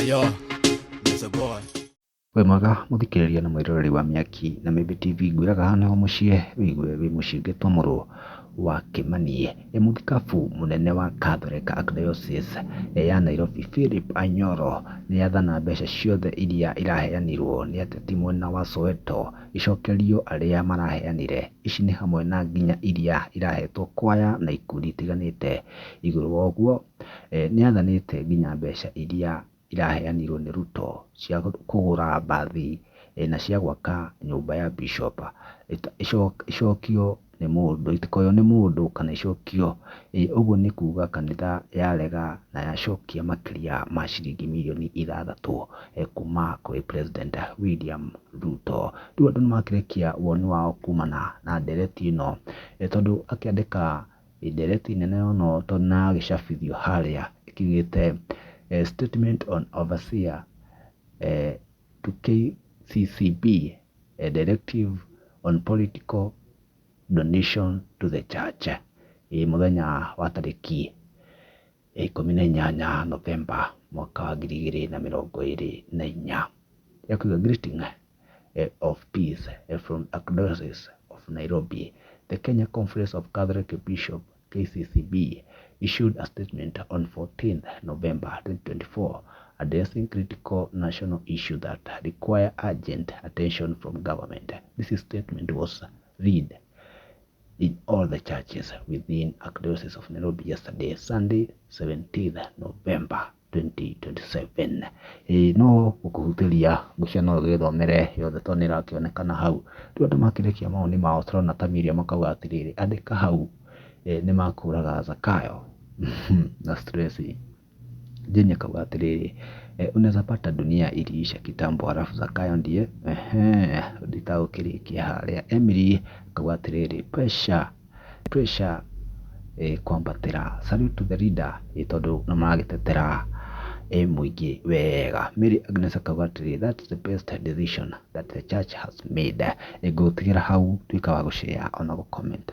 Yo, Mr. Boy. Wĩ mwega mũthikĩrĩria na mwĩroreri wa Mĩaki na Mĩmbi TV, ngwĩraga haha nĩho mũciĩ wĩigue wĩ mũciĩ ngĩtwo mũrũ wa Kĩmani. Mũthikabu mũnene wa Catholic Archdiocese ya Nairobi Philip Anyolo nĩ athana mbeca ciothe iria iraheanirwo nĩ ateti mwena wa Soweto icokerio arĩa maraheanire. Ici nĩ hamwe na nginya iria irahetwo kwaya na ikundi itiganĩte. Igũrũ wa ũguo, nĩ athanĩte nginya mbeca iria iraheanirwo nĩ Ruto cia kũgũra mbathi na cia gwaka nyũmba ya bishop icokio nĩ mũndũ, itikoywo nĩ mũndũ kana icokio. Ũguo nĩ kuga kanitha yarega na yacokia makĩria ma ciringi mirioni 6 kuma kwĩ President William Ruto. Rĩu andũ nĩ makĩrekia woni wao kumana na ndereti ĩno, tondũ akĩandĩka ndereti nene mũno tondũ na yagĩcabithio harĩa ĩkiugĩte, "Statement on overseer to KCCB directive on political donation to the church", mũthenya wa tarĩki 18 Novemba mwaka wa 2024. Ĩkuga, "Greeting of peace from Archdiocese of Nairobi. The Kenya Conference of Catholic Bishops, KCCB, issued a statement on 14th November 2024 addressing critical national issues that require urgent attention from government. This statement was read in all the churches within Archdiocese of Nairobi yesterday, Sunday, 17th November 2027." Ĩĩ, no gũkũhutĩria ngwĩciria no ũgĩthomere yothe tondũ nĩ ĩrakĩonekana hau. Rĩu andũ makĩrekia mawoni mao, tũrona ta Miriam akauga atĩrĩrĩ, andĩka hau nĩ makũraga Zakayo na stress. Jane akauga atĩrĩrĩ, "Unaweza pata dunia iliisha kitambo halafu Zakayo ndiye ehe nditagũkĩrĩkia harĩa." Emily akauga atĩrĩrĩ, "Pressure, pressure kwambatĩra, salute to the leader", tondũ nĩ maragĩtetera mũingĩ wega. Mary Agnes akauga atĩrĩrĩ, "That's the best decision that the church has made." Ngũtigĩra hau, tuĩka wa gũshare ona gũ comment.